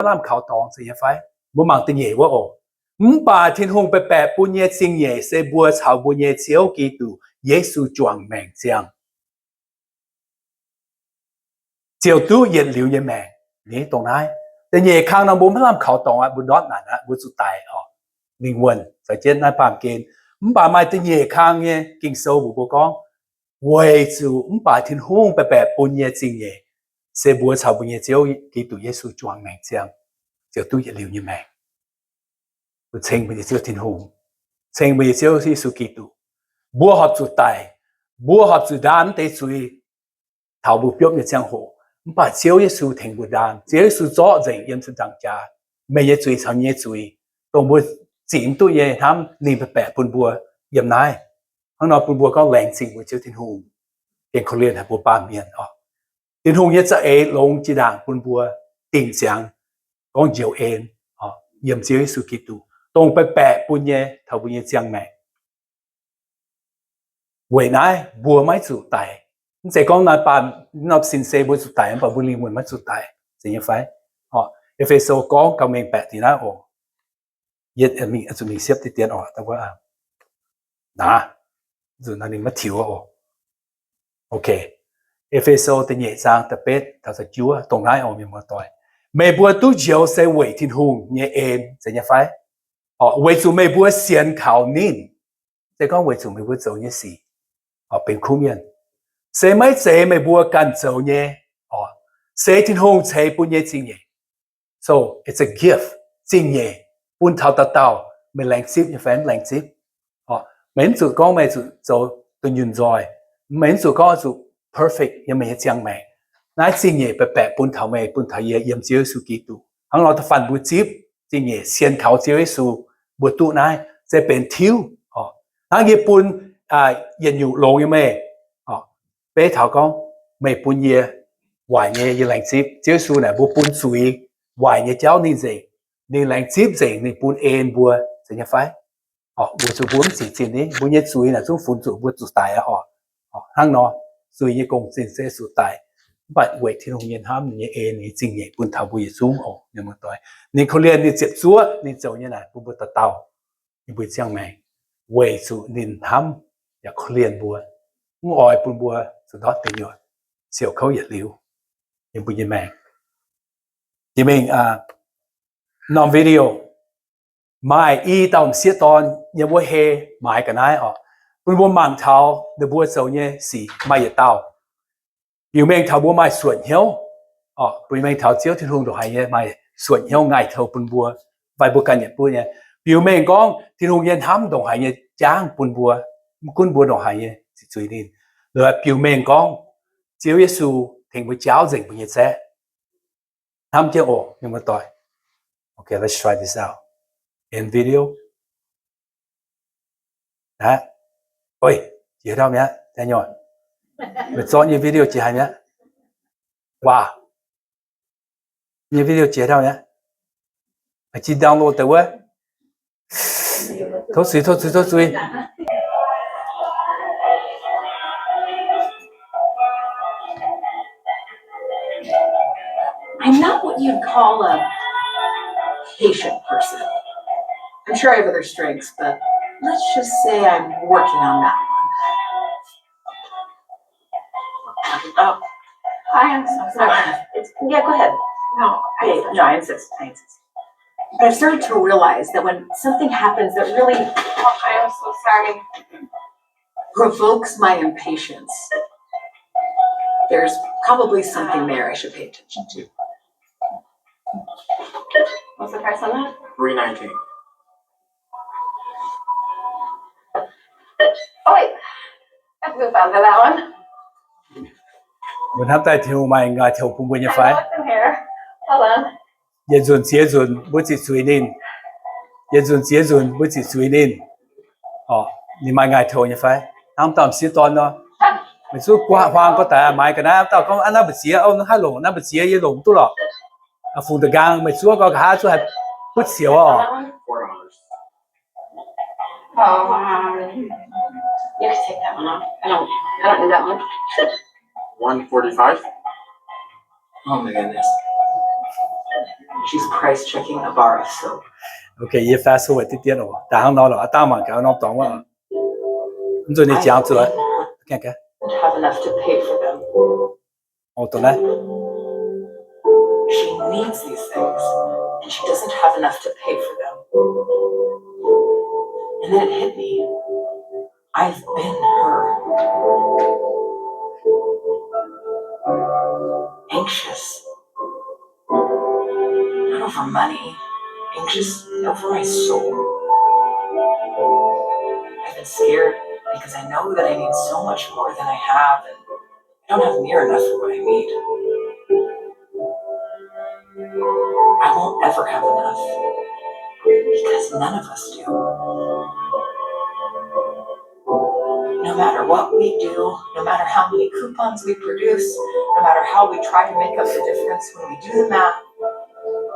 maiv lamh kaux dorngx, zeiz nyei fai? Mbuo mangc da'nyeic wuov oc. Mv baac Tin-Hungh baeqc baeqc bun nyei zingh nyeic se mbuo caux mbuo nyei Ziouv Giduc Yesu juangc maengc ziangh, ziouc duqv yietc liuz nyei maengc. Ni dongh naaiv da'nyeic kang nor mbuo maiv lamh kaux dorngx aqv, mbuo ndortv naanc aqv, mbuo zuqc daic oc. Lingh wuonh zaux jienv naaiv baamh gen. Mv baac maaih da'nyeic kang nyei Ging-Sou mbuox mbuo gorngv, weic zuqc mv baac Tin-Hungh baeqc baeqc bun nyei zingh nyeic se mbuo caux mbuo nyei Ziouv Giduc Yesu juangc maengc ziangh, ziouc duqv yietc liuz nyei maengc. Mbuo ceng mbuo nyei Ziouv Tin-Hungh, ceng mbuo nyei Ziouv Yesu Giduc. Mbuo horpc zuqc daic, mbuo horpc zuqc ndaam mv deix zuiz taux mbuo biopv nyei ziangh hoc. Mv baac Ziouv Yesu tengx mbuo ndaam. Ziouv Yesu zorqv nzengc yiem ziepc nzaangc jaax meih nyei zuiz caux yie nyei zuiz, dongh mbuo zic mv duqv nyei hnamv, ninh baeqc baeqc bun mbuo yiem naaiv. Hnangv nor bun mbuo gorngv laengz zingh mbuo Ziouv Tin-Hungh, gengh korv-lienh haic mbuo baamh mienh oc. Tin-Hungh nyei za'eix longx jiex ndaangc bun mbuo dingh ziangx gorngv njoux en yiem Ziouv Yesu Giduc, dongh baeqc baeqc bun nyei taux mbuo nyei ziangh maengc. Weic naaiv mbuo maiv zuqc daic. Mv zeiz gorngv naaiv baamh, naaiv norm sin se mbuo zuqc daic, mv baac mbuo lingh wuonh maiv zuqc daic, zeiz nyei fai? Oc, E^fe^so gorngv gauh mengh baeqc deix naaiv oc. Yie zuqc mingh siepv deix dien oc, naaiv, zuqc naaiv ninh maiv tiux oc. Ok, E^fe^so da'nyeic zaang da'betv taux da'juov, dongh naaiv oc, mienh muoz-doic. Meih mbuo duqv njoux se weic Tin-Hungh nyei en, zeiz nyei fai? Oc, weic zuqc meih mbuo sienx kaux ninh. Se gorngv weic zuqc meih mbuo zoux nyei sic, oc, benx kuv mienh, se maiv zeiz meih mbuo ganh zoux nyei, oc, se Tin-Hungh ceix bun nyei zingh nyeic. So it's a gift, zingh nyeic bun taux dauh dauh. Meih laengz zipv nyei fai mv laengz zipv? Oc, meih mv zuqc gorngv meih zuqc zoux dunh yunh nzoih. Meih mv zuqc gorngv zuqc perfect yiem meih nyei ziangh maengc. Naaiv zingh nyeic baeqc baeqc bun taux meih, bun taux yie yiem Ziouv Yesu Giduc. Hnangv nor da'faanh mbuo zipv zingh nyeic sienx kaux Ziouv Yesu, mbuo duqv naaiv se benx tiuv. Oc, hnangv yie bun yietc nyungc longx nyei meih, oc, beiv taux gorngv meih bun yie waaic nyei, yie laengz zipv. Ziouv Yesu naaic mbuo bun zuiz waaic nyei jauv ninh nzengc. Ninh laengz zipv nzengc, ninh bun en mbuo, zeiz nyei fai? Oc, weic zuqc mbuo mv sic zinh ni, mbuo nyei zuiz naaic zungv funx zuqc mbuo zuqc daic aqv oc. Oc, hnangv nor, zuiz nyei gong-zinh se zuqc daic. Mv baac weic Tin-Hungh nyei hnamv, ninh nyei en, ninh nyei zingh nyeic bun taux mbuo yietc zungv oc, mienh muoz-doic. Ninh korv-lienh, ninh ziepc zuoqv ninh zoux nyei naaic bun mbuo dauh dauh, yiem mbuo ziangh maengc, weic zuqc ninh hnamv yaac korv-lienh mbuo, mv oix bun mbuo zuqc ndortv deic nyuoqc, siouc kouv yietc liuz yiem mbuo nyei maengc. Jiex mingh norm video maaih i dauh m'sieqv dorn yiem wuov hei maaiz ga'naaiv oc. Bun mbuo mangc taux ninh mbuo zoux nyei sic maaih yietc dauh biux mengh taux mbuo maaih suonc hnyouv, oc, biux mengh taux Ziouv Tin-Hungh ndongc haaix nyei maaih suonc hnyouv ngaih tou bun mbuo, fai mbuo ganh yietc buonv nyei. Biux mengh gorngv Tin-Hungh nyei hnamv ndongc haaix nyei jangv bun mbuo, mv gunv mbuo ndongc haaix nyei ziqc zuiz ninh. Biux mengh gorngv Ziouv Yesu tengx mbuo jaauv nzengc mbuo nyei zaeqv. Hnamv jienv oc, mienh muoz-doic. Okay, let's try this out. End video. Aqv, oi, jiex haaix dauh mi'aqv, Daniel? Meih zorqv nyei video jiex haaix mi'aqv? Waac, nyei video jiex haaix dauh mi'aqv? A'jin download deix wuov. Tov zuiz, tov zuiz, tov zuiz. I'm not what you'd call a patient person. I'm sure I have other strengths, but let's just say I'm working on that one. Oh, I am so sorry. It's, yeah, go ahead. No, I, no, I insist. I insist. But I've started to realize that when something happens that really, oh, I am so sorry, provokes my impatience, there's probably something there I should pay attention to. What's the price on that? Three nineteen. Oh, wait. I have to go find that one. Mbuo hnamv daaih Tin-Hungh maaih ngaih tou bun mbuo nyei fai? Yietc nzunc ziex nzunc mbuo ziqc zuiz ninh. Yietc nzunc ziex nzunc mbuo ziqc zuiz ninh. Oc, ninh maaih ngaih tou nyei fai? Hnamv daaih m'sieqv dorn nor, meih zuqv huaang gorx daic maaiz ga'naaiv, dauh gorngv, aa, naaiv mbu'ziex, ov, naaiv haih longc, naaiv mbu'ziex yie longc duqv lorqc. Fungx da'nqaang meih zuov gorx nqa'haav zuqv haih butv siouc oc. Oh, um, you can take that one off. I don't, I don't need that one. One forty-five. Oh my goodness. She's price checking a bar of soap. Okay, yie fast forward diqv dien oc. Daaih hnangv nor lorqc, aav dangh mangc gaax norm dorngx wuov. Mv zuqc ninh jangx zuqc. Have enough to pay for them. She needs these things, and she doesn't have enough to pay for them. And then it hit me. I've been her. Anxious. Not over money. Anxious over my soul. I've been scared because I know that I need so much more than I have, and I don't have near enough for what I need. I won't ever have enough because none of us do. No matter what we do, no matter how many coupons we produce, no matter how we try to make up the difference when we do the math,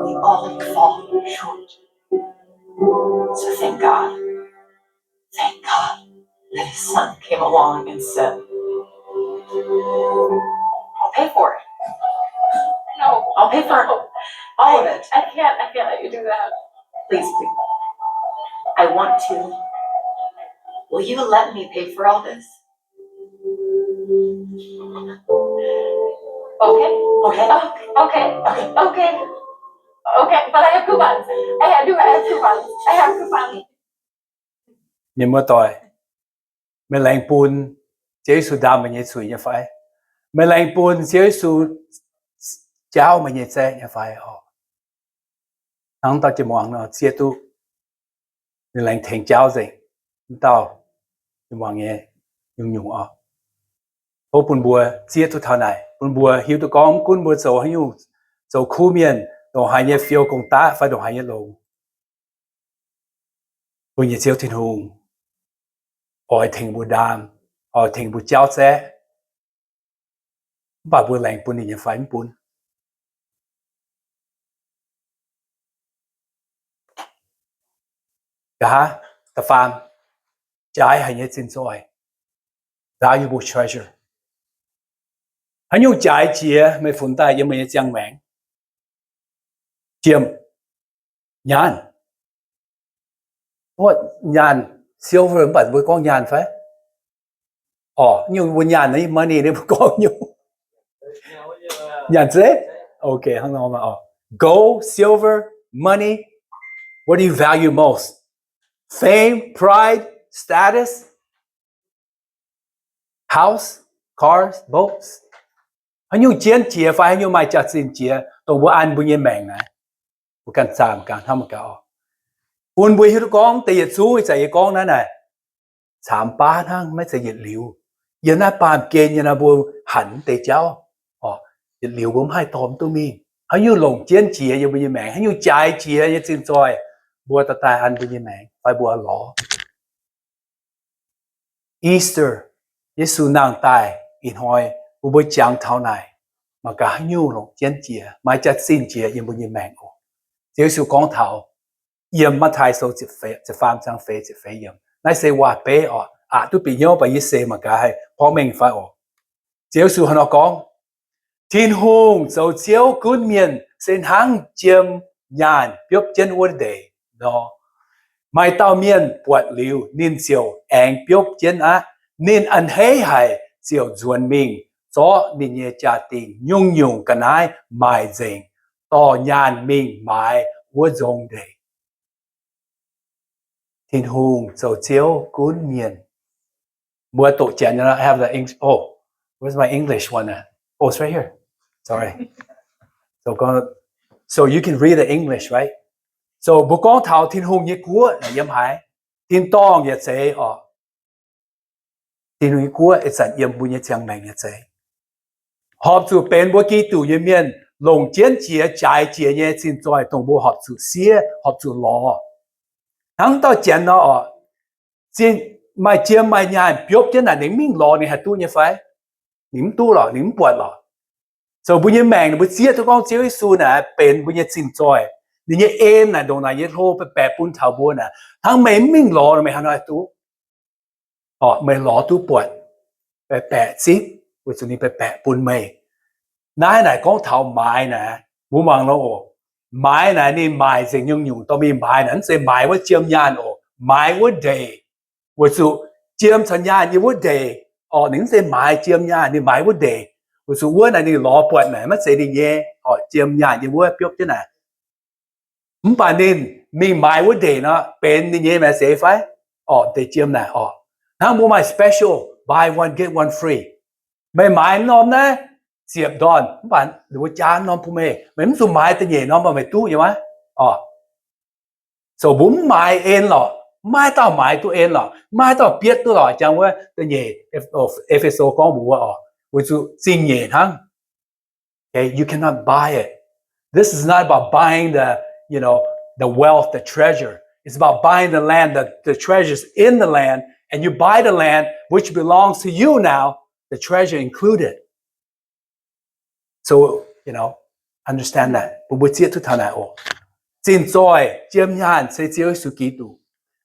we all fall short. So thank God. Thank God that his son came along and said, I'll pay for it. No. I'll pay for all of it. I can't, I can't let you do that. Please, please. I want to. Will you let me pay for all this? Okay. Okay. Okay. Okay. Okay. Okay. But I have coupons. I have, do I have coupons? I have coupons. Mienh muoz-doic, meih laengz bun Ziouv Yesu ndaam meih nyei zuiz nyei fai? Meih laengz bun Ziouv Yesu jaauv meih nyei zaeqv nyei fai oc? Hnangv dauh jiex muangx nor zieqv duqv ninh laengz tengx jaauv nzengc. Mv dauh jiex muangx nyei nyungc-nyungc oc. Tov bun mbuo zieqv duqv taux naaic, bun mbuo hiuv duqv gorngv mv gunv mbuo zoux haaix nyungc, zoux kuv mienh, ndongc haaix nyei fiou gong-daqv fai ndongc haaix nyei longx, mbuo nyei Ziouv Tin-Hungh oix tengx mbuo ndaam, oix tengx mbuo jaauv zaeqv, mv baac mbuo laengz bun ninh nyei fai mv bun? Nqa'haav, da'faam, jaaix haic nyei zinh zoih, valuable treasure. Haaix nyungc jaaix jiex meih funx daaih yiem meih nyei ziangh maengc? Jiem, nyaanh. Nyaanh, silver, mv baac mbuo gorngv nyaanh fai? Orqc, nyungc mbuo nyaanh, money, ninh mbuo gorngv nyungc nyaanh zeiv. Okay, hnangv nor maah. Gold, silver, money. What do you value most? Fame, pride, status, house, cars, boats. Haaix nyungc jienv jiex fai haaix nyungc maaih jaax-zinh jiex, dongh mbuo an mbuo nyei maengc naaic, mbuo ganh zaah ganh hnamv gaax oc. Bun mbuo hiuv duqv gorngv deix yietc zungv ih zanc yie gorngv naaiv naaic, caamx baav hnangv, maiv zeiz yietc liuz. Yiem naaiv baamh gen nyei nor mbuo hanc deix jauv, yietc liuz mbuo mv haih dorh mv duqv mingh. Haaix nyungc longc jienv jiex yiem mbuo nyei maengc, haaix nyungc jaaix jiex nyei zinh zoih, mbuo daaih daaih an mbuo nyei maengc fai mbuo lorz. Easter, Yesu nangh daaih ih hnoi, bun mbuo jangx taux naaic, mangc gaax haaix nyungc longc jienv jiex, maaih jaax-zinh jiex yiem mbuo nyei maengc oc. Ziouv Yesu gorngv taux yiem Matv^taai Sou ziepc faam zaang feix ziepc feix yiemc. Naaiv se waac-beiv oc, aqc duqv bieqc hnyouv, mv baac yie seix mangc gaax haih porv mengh fai oc. Ziouv Yesu hnangv nor gorngv, Tin-Hungh zoux Ziouv gunv mienh se hnangv jiem nyaanh biopv jienv wuov ndeic nor. Maaih dauh mienh buatc liuz, ninh ziouc aengx biopv jienv aqv. Ninh a'hneiv haic ziouc nzuonx mingh zorqv ninh nyei jaa-dingh nyungc-nyungc ga'naaiv maaic nzengc, dorh nyaanh mingh maaiz wuov nzong ndeic. Tin-Hungh zoux Ziouv gunv mienh. Mbuo doqc janx, I have the Eng-, oh, where's my English one at? Oh, it's right here. Sorry. So go, so you can read the English, right? So mbuo gorngv taux Tin-Hungh nyei guoqv naaic yiem haaix? Tin-dorngh yaac zeiz oc. Tin-Hungh nyei guoqv ih zanc yiem mbuo nyei ziangh maengc yaac zeiz. Horpc zuqc benx mbuo Giduc nyei mienh longc jienv jiex, jaaix jiex nyei zinh zoih dongh mbuo horpc zuqc siev, horpc zuqc lorz. Hnangv dauh janx nor oc, zinh, maaih jiem maaih nyaanh biopv jienv naaic, ninh mv mingh lorz ninh haih duqv nyei fai? Ninh mv duqv lorqc, ninh mv buatc lorqc. Zoux mbuo nyei maengc, ninh mbuo zieqv duqv gorngv Ziouv Yesu naaic benx mbuo nyei zinh zoih. Ninh nyei en naaic ndongc naaic nyei hlo baeqc baeqc bun taux mbuo naaic, hnangv meih mv mingh lorz, meih haaix nor haih duqv? Orqc, meih lorz duqv buatc, baeqc baeqc zipv, weic zuqc ninh baeqc baeqc bun meih. Naaiv naaic gorngv taux maaiz naaic, mbuo mangc nor oc. Maaiz naaic ninh maaic nzengc nyungc-nyungc dorh mingh maaiz naaic, mv zeiz maaiz wuov jiem nyaanh oc, maaiz wuov ndeic. Weic zuqc jiem caux nyaanh yiem wuov ndeic oc, ninh mv zeiz maaiz jiem nyaanh, ninh maaiz wuov ndeic. Weic zuqc wuov naaic ninh lorz buatc naaic maiv zeiz ninh nyei oc, jiem nyaanh yiem wuov biopv jienv naaic. Mv baac ninh mingh maaiz wuov ndeic nor, benx ninh nyei maaiz zeiz fai? Oc, deix jiem naaic oc. Hnangv mbuo maaih special, buy one get one free. Meih maaiz norm naaiv ziepc ndorn, mv baac wuov jaa norm bun meih. Meih mv zuqc maaiz da'nyeic norm, meih duqv nyei aqv. Oc, so mbuo mv maaiz en lorqc, maiv dauh maaiz duqv en lorqc, maiv dauh bietv duqv lorqc. Jangx wuov da'nyeic E^fe^so gorngv mbuox oc, weic zuqc zingh nyeic hnangv. Okay, you cannot buy it. This is not about buying the, you know, the wealth, the treasure. It's about buying the land, the, the treasures in the land, and you buy the land which belongs to you now, the treasure included. So, you know, understand that. Bun mbuo zieqv duqv taux naaic oc. Zinh zoih jiem nyaanh se Ziouv Yesu Giduc.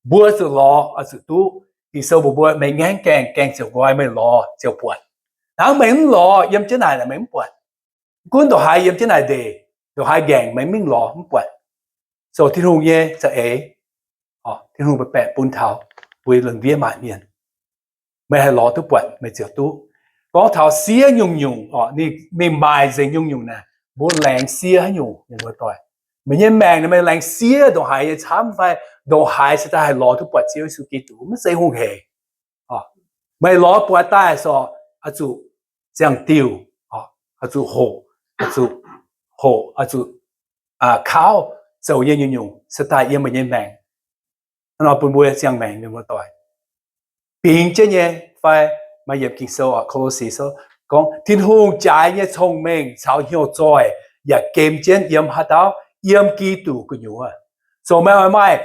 Mbuo zuqc lorz oix zuqc duqv. Ging-Sou mbuox mbuo, meih ngaengv gaengh, gaengh ziouc nqoi, meih lorz ziouc buatc. Hnangv meih mv lorz yiem jienv naaic, meih mv buatc. Gunv ndongc haaix yiem jienv naaic ndeic, ndongc haaix ngaengc, meih mv mingh lorz mv buatc. So Tin-Hungh nyei za'eix, Tin-Hungh baeqc bun taux mbuo lungh ndiev maanc mienh. Meih haih lorz duqv buatc, meih ziouc duqv. Gorngv taux siev nyungc-nyungc oc, ninh mingh maaic nzengc nyungc-nyungc naaic, mbuo laengz siev haaix nyungc, mienh muoz doic? Meih nyei maengc naaic meih laengz siev ndongc haaix nyei camv fai ndongc haaix se daaih haih lorz duqv buatc Ziouv Yesu Giduc, mv zeiz hungh hec. Meih lorz buatc daaih sorc oix zuqc ziangh diuh, oix zuqc hoqc, oix zuqc hoqc, oix zuqc kauv zoux nyei nyungc-nyungc se daaih yiem meih nyei maengc. Hnangv nor bun mbuo ziangh maengc, mienh muoz doic. Bingx jienv nyei fai? Maaih yiemc Ging-Sou, Ko^lo^si Sou gorngv, Tin-Hungh jaaix nyei cong-mengh caux hnyouv zoih yaac gem jienv yiem haaix dauh? Yiem Giduc gu'nyuoz. So meih oix maaih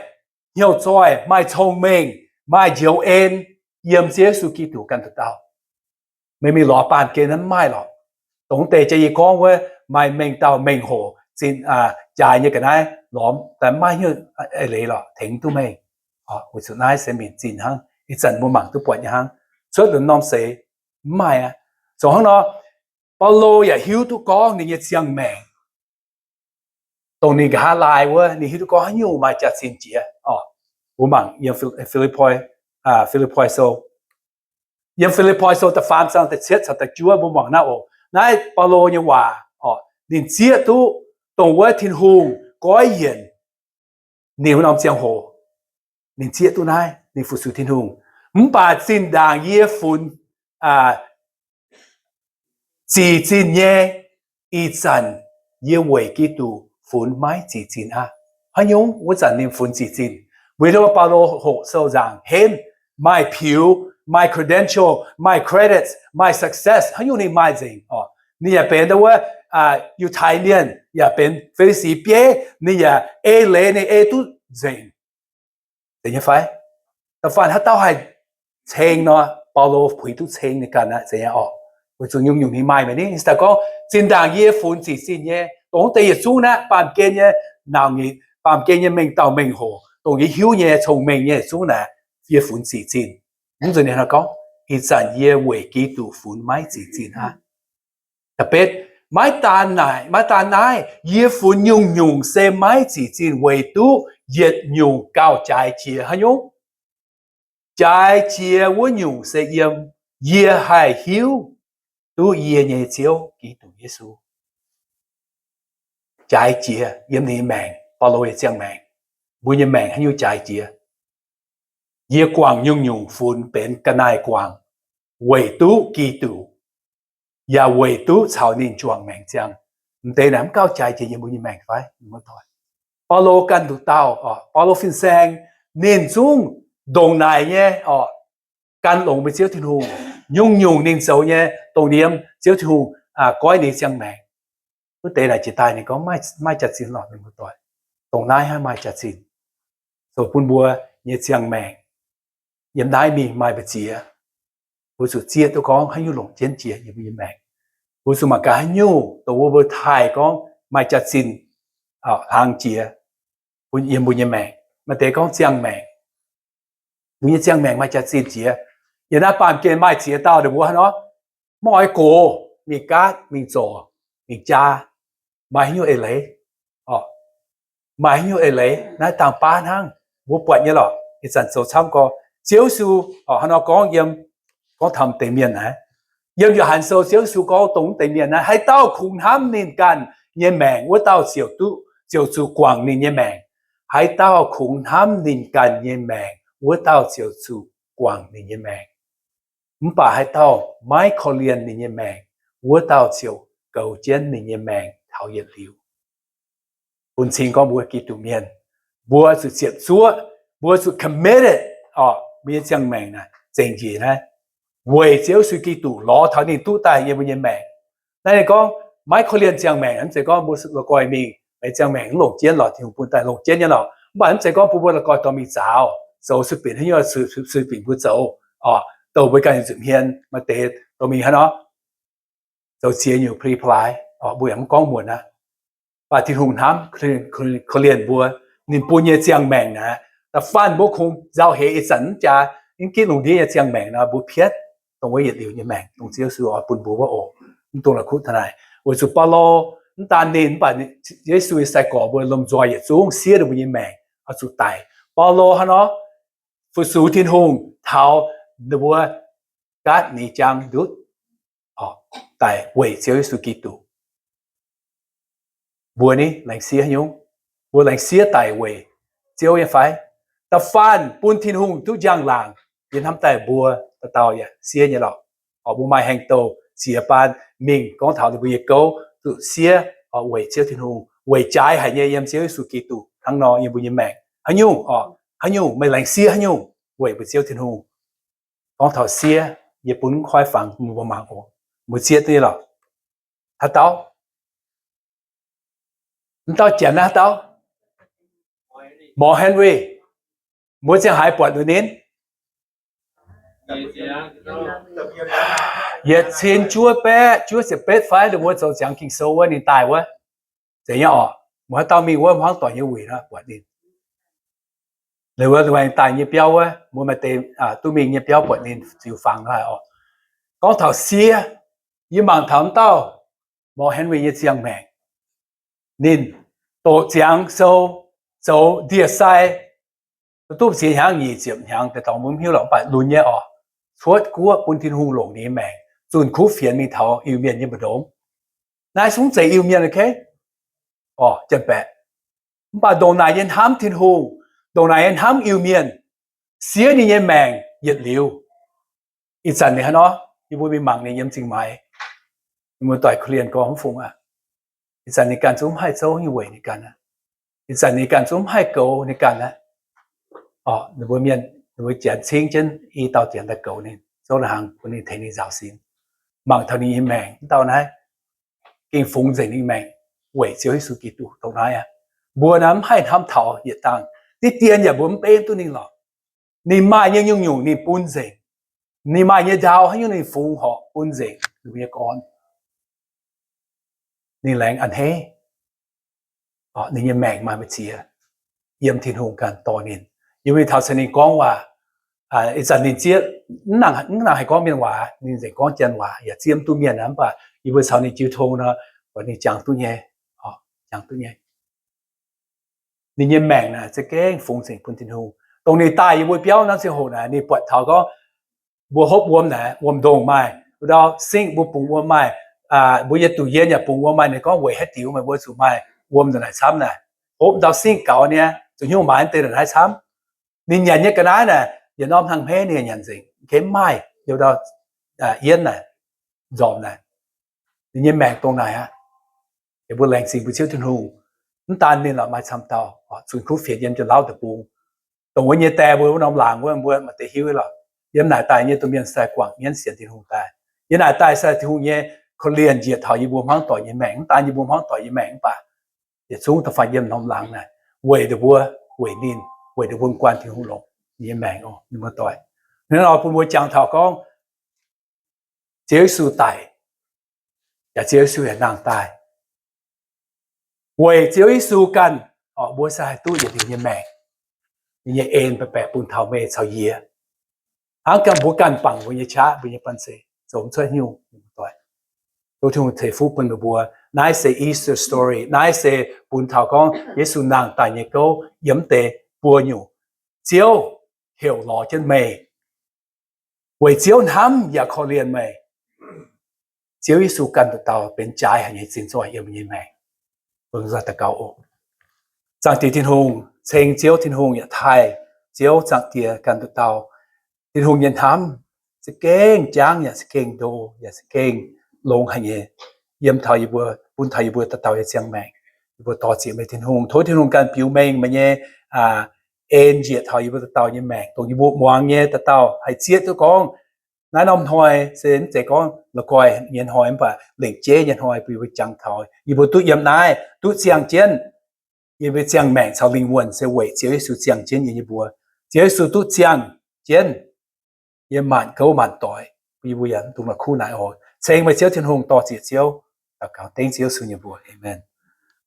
hnyouv zoih, maaih cong-mengh, maaih njoux en yiem Ziouv Yesu Giduc ganh nduqc dauh. Meih mingh lorz baamh gen naaiv mv maaih lorqc. Dongh deix jaax yie gorngv wuov, maaih mengh dauh mengh hoc zinh jaaix nyei ga'naaiv lorz daaih maiv hnyouv eix leiz lorqc tengx duqv meih. Weic zuqc naaiv se minc zinh hnangv, ih zanc mbuo mangc duqv buatc nyei hnangv. Cuotv lunx norm seix mv maaih aqv. Zoux hnangv nor, Baulo yaac hiuv duqv gorngv ninh nyei ziangh maengc, dongh ninh nqa'haav laai wuov, ninh hiuv duqv gorngv haaix nyungc maaih jaax-zinh jiex. Mbuo mangc yiem Fi^lipv^poi, Fi^lipv^poi Sou, yiem Fi^lipv^poi Sou da'faam zaang da'cietv caux da'juov, mbuo mangc naaiv oc. Naaiv Baulo nyei waac oc, ninh zieqv duqv dongh wuov Tin-Hungh goiv yienc ninh wuov norm ziangh hoc, ninh zieqv duqv naaiv, ninh fu-sux Tin-Hungh. Mv baac zinh ndaangc yie funx zic zinh nyei, ih zanc yie weic Giduc funx maiv zic zinh aqv. Haaix nyungc wuov zanc ninh funx zic zinh? Weic zuqc Baulo hoqc sou nzaangc henv, maaih piux, maaih credential, maaih credits, maaih success, haaix nyungc ninh maaih nzengc oc. Ninh yaac benx wuov Yiutai Mienh, yaac benx Fi^li^si bieiv, ninh yaac ei leiz ninh ei duqv nzengc. Zeiz nyei fai? Da'faanh haaix dauh haih ceng nor, Baulo puix duqv ceng ninh ganh aqv, zeiz nyei oc. Weic zuqc nyungc-nyungc ninh maaih maengc ni. Ninh daaih gorngv, zinh ndaangc yie funx zic zinh nyei, dongh deix yietc zungv naaiv, baamh gen nyei nauc nyitc, baamh gen nyei mengh dauh mengh hoc, dongh yie hiuv nyei cong-mengh nyei yietc zungv naaic, yie funx zic zinh. Mv nzunc ninh gorngv, ih zanc yie weic Giduc funx maiv zic zinh aqv. Da'betv, maiv daan naaic, maiv daan naaiv, yie funx nyungc-nyungc se maiv zic zinh weic duqv yietc nyungc gauh jaaix jiex. Haaix nyungc? Jaaix jiex wuov nyungc se yiem yie haih hiuv duqv yie nyei Ziouv Giduc Yesu. Jaaix jiex yiem ninh nyei maengc, Baulo nyei ziangh maengc. Mbuo nyei maengc haaix nyungc jaaix jiex? Yie guangc nyungc-nyungc funx benx ga'naaiv guangc weic duqv Giduc, yaac weic duqv caux ninh juangc maengc ziangh. M'deix naaic mv gauh jaaix jiex yiem mbuo nyei maengc fai? Baulo ganh nduqc dauh, Baulo fin-saeng ninh zungv ndongc naaic nyei oc, gan longx mbuo Ziouv Tin-Hungh. Nyungc-nyungc ninh zoux nyei dongh ninh yiem Ziouv Tin-Hungh goiv ninh nyei ziangh maengc. Wuov deix naaic jiex daaih ninh gorngv maiv jaax-zinh lorqc, mienh muoz-doic. Dongh naaiv hnangv maaih jaax-zinh zoux bun mbuo nyei ziangh maengc yiem naaiv mingh maaih mbu'ziex. Mbuo zuqc zieqv duqv gorngv haaix nyungc longc jienv jiex yiem mbuo nyei maengc. Mbuo zuqc mangc gaax haaix nyungc dongh wuov mbuo taaih gorngv maaih jaax-zinh hlang jiex yiem mbuo nyei maengc. Maaih deix gorngv ziangh maengc, mbuo nyei ziangh maengc maaih jaax-zinh jiex. Yiem naaiv baamh gen maaih ziex dauh ninh mbuo hnangv nor, mv oix gox, mingh gaatv, mingh zorc, mingh jaa, maaih haaix nyungc eix leiz? maaih haaix nyungc eix leiz? Naaiv dangh baav hnangv. Mbuo buatc nyei lorqc. Ih zanc zoux camv gorx, Ziouv Yesu, hnangv nor gorngv yiem, gorngv taux deix mienh naaiv, yiem Yo^han Sou Ziouv Yesu gorngv dongh deix mienh naaiv, haaix dauh kungx hnamv ninh ganh nyei maengc, wuov dauh ziouc duqv, ziouc zuqc guangc ninh nyei maengc. Haaix dauh kungx hnamv ninh ganh nyei maengc, wuov dauh ziouc zuqc guangc ninh nyei maengc. Mv baac haaix dauh maiv korv-lienh ninh nyei maengc, wuov dauh ziouc goux jienv ninh nyei maengc taux yietc liuz. Bun cing gorngv mbuo Giduc mienh, mbuo zuqc ziepc zuoqv, mbuo zuqc committed, orqc, mbuo nyei ziangh maengc naaic zengc njiec naaiv weic Ziouv Yesu Giduc lorz taux ninh duqv daaih yiem mbuo nyei maengc. Naaiv ninh gorngv maiv korv-lienh ziangh maengc, mv zeiz gorngv mbuo la'guaih mingh, meih ziangh maengc mv longc jienv lorqc, Tin-Hungh bun daaih longc jienv nyei lorqc. Mv baac mv zeiz gorngv bun mbuo la'guaih dorh mingh zaaux, zoux sueih binc haaix nyungc, sueih binc mbuo zoux, orqc, douh mbuo ganh nza'hmien maaih deix dorh mingh hnangv nor zoux ziex nyungc pli-plaaix, orqc, mbuo yaac mv gorngv muonc aqv. Mv baac Tin-Hungh hnamv korv-lienh mbuo, ninh bun nyei ziangh maengc naaic, da'faanh mbuo kungx nzauh heix ih zanc mv jaax, mv gitv lungh ndiev nyei ziangh maengc nor, mbuo piatv dongh wuov yietc liuz nyei maengc, dongh Ziouv Yesu oix bun mbuo wuov oc. Mv dungx la'kuqv taux naaic. Weic zuqc Baulo, mv daan ninh, mv baac Yesu nyei sai-gorx mbuo lomh nzoih yietc zungv siev ninh mbuo nyei maengc oix zuqc daic. Baulo hnangv nor fu-sux Tin-Hungh taux ninh mbuo gaatv ni jang ndutv daic weic Ziouv Yesu Giduc. Mbuo ni laengz siev haaix nyungc? Mbuo laengz siev daic weic Ziouv nyei fai? Da'faanh bun Tin-Hungh duqv njang-laangc yie hnamv daaih mbuo dauh dauh yaac siev nyei lorqc. Orqc, mbuo maaih haaix douh ziex baan mingh gorngv taux ninh mbuo nyei gouv zuqc siev, orqc, weic Ziouv Tin-Hungh, weic jaaix haic nyei yiem Ziouv Yesu Giduc hnangv nor yiem mbuo nyei maengc. Haaix nyungc, orqc, haaix nyungc meih laengz siev haaix nyungc weic mbuo Ziouv Tin-Hungh? Gorngv taux siev, yie bun mv koiv fangx mbuo mangc oc. Mbuo zieqv duqv nyei lorqc. Haaix dauh? Mv dauh janx naaiv haaix dauh? Morv Henry. Mbuo ziangh haaix buatc ninh? Yietc cin juov baeqv juov ziepc betv fai, ninh mbuo zoux ziangx Ging-Sou wuov ninh daaih wuov. Zeiz nyei orqc. Mbuo haaix dauh mingh wuov hmuangv doic nyei wuic nor buatc ninh. Ninh wuov daaih nyei biauv wuov, mbuo maaih deix duqv mingh nyei biauv buatc ninh ziux fangx nor haic orqc. Gorngv taux siev, yie mangc taux wuov dauh Morv Henry nyei ziangh maengc. Ninh doqc ziangx sou, zoux ndie-sai, duqv ziex hnyangx nyic ziepc hnyangx deix dorngx mbuo mv hiuv lorqc, mv baac lunx nyei orqc. Cuotv guoqv bun Tin-Hungh longc ninh nyei maengc zunh kuv fienx mingh taux Iu-Mienh nyei mbu'ndongx. Naaiv zungv zeiz Iu-Mienh, ok? Orqc, janx-baeqc. Mv baac ndongc naaic nyei hnamv Tin-Hungh, ndongc naaic nyei hnamv Iu-Mienh, siev ninh nyei maengc yietc liuz. Ih zanc ninh hnangv nor, yie mbuo mingh mangc ninh yiem Zingh Maix, ninh mbuo doic korv-lienh gorngv mv fungx aqv. Ih zanc ninh ganh zungv mv haih zouv nyei weic ninh ganh aqv. Ih zanc ninh ganh zungv mv haih goux ninh ganh aqv. Orqc, ninh mbuo mienh, ninh mbuo janx cingv jienv i dauh janx daaih goux ninh, zouv naaiv hnaangx bun ninh tengx ninh nzaaux sin. Mangc taux ninh nyei maengc, mv dauh naaiv gengh fungx nzengc ninh maengc weic Ziouv Yesu Giduc dongh naaiv aqv. Mbuo naaiv mv haih hnamv taux yietc dangh, diqv dien yaac mbuo mv beiv duqv ninh lorqc. Ninh maaih nyei nyungc-nyungc ninh bun nzengc. Ninh maaih nyei ndau haaix nyungc ninh fungx horpc bun nzengc ninh nyei gorn. Ninh laengz a'hneiv. Ninh nyei maengc maaih mbu'ziex yiem Tin-Hungh ganh dorh ninh. Yie mbuo taux caux ninh gorngv waac, ih zanc ninh zieqv mv nangc haih gorngv mienh waac, ninh nzengc gorngv janx waac, yaac zieqv mv duqv mienh aqv. Mv baac yie mbuo caux ninh jiu tong nor, buatc ninh jangx duqv nyei, jangx duqv nyei. Ninh nyei maengc naaic za'gengh fungx nzengc bun Tin-Hungh. Dongh ninh daaih yie mbuo biauv naaiv ziangh hoc naaic, ninh buatc taux gorngv mbuo hopv wuom naaic, wuom-ndongh maaih, wuov ndau singv mbuo bungx wuom maaih, mbuo nyei duqc yien yaac bungx wuom maaih. Ninh gorngv weic haaix diuc meih mbuo zuqc maaih wuom ndongc naaic camv naaic? Hopv ndau singv gaux nyei, zuqc hnyouv maaiz deix ndongc naaiv camv. Ninh nyanc nyei ga'naaiv naaic, yietc norm hnangv hmeiv ninh nyanc nzengc, mv maaih youz ndau yienv naaic, nzormc naaic. Ninh nyei maengc dongh naaic aqv. Yie mbuo laengz zingh mbuo Ziouv Tin-Hungh, mv daan ninh lorqc, maaih camv dauh zunh kuv fienx yiem Janx-Lauv deic-bung. Dongh wuov nyei die mbuo wuov norm laangz wuov, mbuo maaih deix hiuv lorqc. Yiem naaic daaih nyei domh mienh se guangc mienv sienx Tin-Hungh daaih. Yiem naaic daaih se Tin-Hungh nyei korv-lienh njiec taux yie mbuo hmuangv doic nyei maengc, mv daan yie mbuo hmuangv doic nyei maengc mv baac yietc zungv da'faanh yiem norm laangz naaic, weic ninh mbuo, weic ninh, weic ninh mbuo guanh Tin-Hungh longc ninh nyei maengc oc, mienh muoz-doic. Hnangv nor bun mbuo jangx taux gorngv Ziouv Yesu daic, yaac Ziouv Yesu yaac nangh daaih. Weic Ziouv Yesu ganh, mbuo se haih duqv yietc liuz nyei maengc. Ninh nyei en baeqc baeqc bun taux meih caux yie. Hnangv ganh mbuo ganh bangc mbuo nyei qaqv, mbuo nyei banh zeic zoux mv cuotv nyungc, mienh muoz-doic. Tov Tin-Hungh ceix fuqv bun meih mbuo. Naaiv se Easter story. Naaiv se bun taux gorngv Yesu nangh daaih nyei gouv yiem deix buo nyungc. Ziouv heuc lorz jienv meih, weic Ziouv hnamv yaac korv-lienh meih. Ziouv Yesu ganh dauh dauh benx jaaix haic nyei zinh zoih yiem meih nyei maengc. Mbuo daux gaux oc. Zaangc Diex Tin-Hungh, ceng Ziouv Tin-Hungh yaac taaih Ziouv Zaangc Diex ganh dauh dauh. Tin-Hungh nyei hnamv za'gengh jangv yaac za'gengh ndo yaac za'gengh longx haic nyei, yiem taux yie mbuo, bun taux yie mbuo dauh dauh nyei ziangh maengc. Yie mbuo dor-ziec meih Tin-Hungh, tov Tin-Hungh ganh biux mengh meih nyei en njiec taux yie mbuo dauh dauh nyei maengc, dongh yie mbuo muangx nyei dauh dauh haih zieqv duqv gorngv naaiv norm hnoi se mv zeiz gorngv la'guaih nyei hnoi mv baac lengc jeiv nyei hnoi bun yie mbuo jangx taux yie mbuo duqv yiem naaiv duqv ziangh jienv. Yie mbuo ziangh maengc caux lingh wuonh se weic Ziouv Yesu ziangh jienv yie mbuo. Ziouv Yesu duqv ziangh jienv yiem maanc gouv maanc doic, bun yie mbuo yaac dungx la'kuqv naaiv oc. Ceng meih Ziouv Tin-Hungh, dor-ziec Ziouv. Daux gaux dengv Ziouv Yesu nyei mbuox, aamen.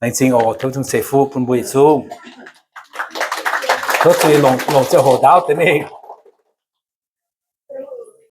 Laengz zingh oc. Tov Tin-Hungh ceix fuqv bun mbuo yietc zungv. Tov zuiz longc, longc ziangh hoc ndaauv deix mingh.